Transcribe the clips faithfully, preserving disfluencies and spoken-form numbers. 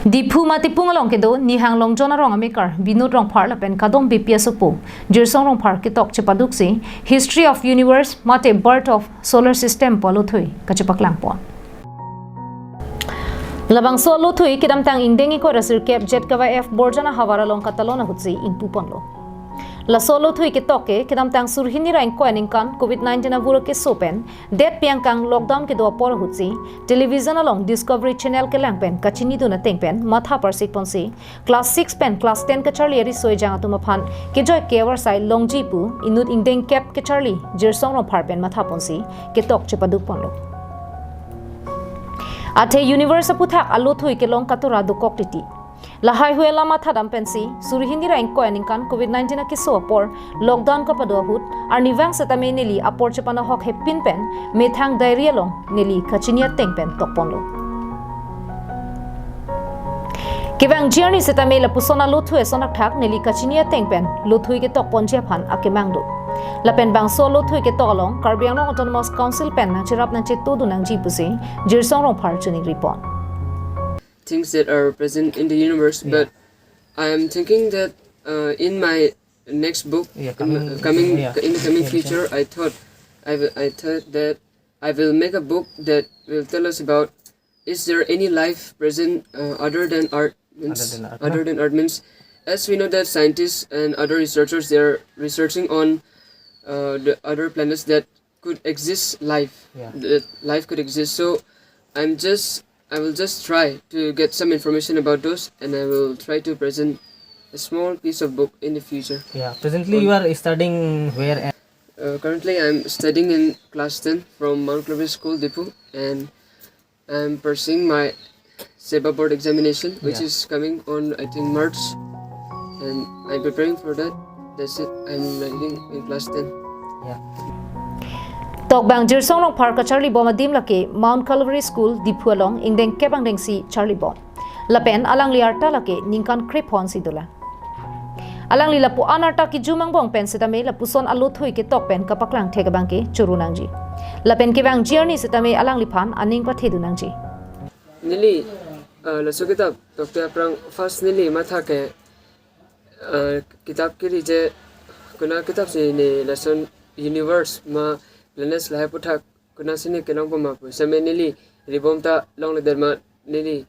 Diphu Matipung along kedo Nihang Longjon arong amekar Binod Rongphar lapen kadom B P S opo Jirsong Rongphar ketok chepaduksi History of Universe mate Birth of Solar System pu alothui kachepaklangpon. Labangso alothui kedamtang ingdeng ingkoi ra sirkep Jet Kava F Borjana havar along katalon ahutsi ingpuponlo. Laso alothui ketok ke kedamtang suri hini ra ingkoi aningkan Covid nineteen avur keso pen det piangkang lockdown kedo apor ahutsi television along Discovery Channel kelang pen kachinidun ateng pen matha parsikponsi class six pen class ten kacharli ari soi jang atum aphan kejoi kevarsai longji pu inut ingdeng kep kacharli Jirsong Rongphar pen mathaponsi ketok chepadukponlo. Athe Universe aputhak alothui kelong katura dokok titi. Lahai hui alam mathadam pensi suri hini ra ingkoi aningkan Covid nineteen akeso apor lockdown kapado ahut arnivang setame neli apor chepanahok hepin pen methang diary along neli kachini ateng pen tokponlo. Kevangji arni setame lapuson alothui ason akthak neli kachini ateng pen lothui ketokponji aphan akemang do. Lapen bangso alothui ketok along Karbi Anglong Autonomous Council pen nangcherap nangchetodun nangji pusi Jirsong Rongphar chiningripon. Things that are present in the universe, Yeah. But I am thinking that uh, in my next book, Yeah, in, my- coming- coming yeah. in the coming Yeah, future, I thought I will, I thought that I will make a book that will tell us about is there any life present uh, other than Earth? Means, Other than Earth, other no? than Earth means, as we know that scientists and other researchers, they are researching on uh, the other planets that could exist life. Yeah. That life could exist. So I'm just I will just try to get some information about those, and I will try to present a small piece of book in the future. Yeah, presently you are studying where? And Uh, currently, I'm studying in class ten from Mount Calvary School, Diphu, and I'm pursuing my SEBA board examination, which Yeah. is coming on, I think, March, and I'm preparing for that. That's it. I'm, I think, in class ten. Yeah. Tokbang Jirsong Rongphar kacharlibom adim lake Mount Calvary School, Diphu along ingdeng kep angdengsi charlibom. Lapen alangli arta lake ningkan krephonsi dolang. Alangli lapu-an arta kijum angbong pen setame lapuson alothui ketok pen kapaklang thek abang ke churu nangji. Lapen kevangji arni setame alangliphan aning pathedun nangji. Neli uh, laso kitab tokte aphrang first neli matha ke uh, kitab kiri je kona kitab si ne lason universe ma planets lahai aputhak kona si ne kelongpo ma pu. Seme neli ribom ta longledet ma neli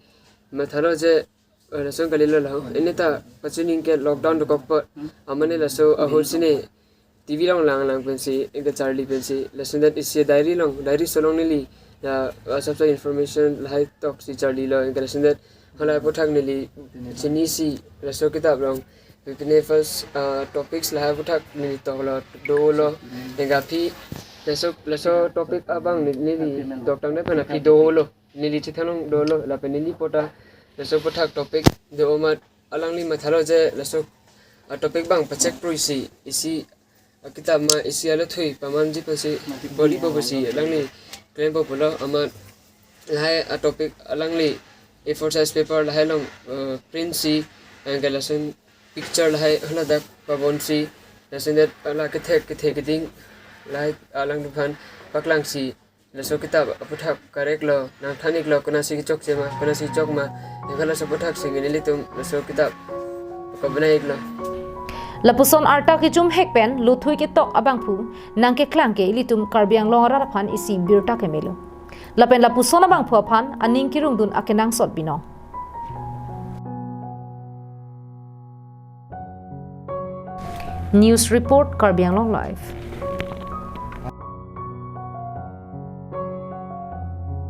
mathalo je uh, lason kalilo laho. Ini ta kachining ke lockdown dokokpo. Amane laso ahut si ne T V along langlang pensi, ingke charli pensi, lason that isi diary along, diary along neli, ya, asap sa information lahai toksi charlilo, ingke lason that halahai aputhak neli chinisi, laso kitab along, pipine first uh, topics lahai aputhak neli toklo, dolo, ingke aphi, laso, laso topic abang neli, neli toktang na pen aphi dolo, neli chithanglong dolo, lapen neli pota, laso aputhak topic do amat, alangli mathalo je, laso uh, topic abang pachek pruisi, isi, uh, kitab ma isi alothui pamanji pensi body po pusi alangli klempo pulo amat lahai a topic alangli A four size paper lahai along uh, print si ingke lason picture lahai haladak pabonsi lason that ala kethek kethek keding lahai alangliphan paklangsi laso kitab aputhak correct lo nangthan iklo kona si kechokche ma kona si chok ma ingke laso aputhak si nelitum laso kitab pabonai iklo. Lapuson arta kijum hek pen lothui ketok abangphu nangkeklang ke ilitum Karbi Anglong arat aphan isi birta kemelo. Lapen lapuson abangphu aphan aning kirungdun akenangsot binong. News report, Karbi Anglong Live.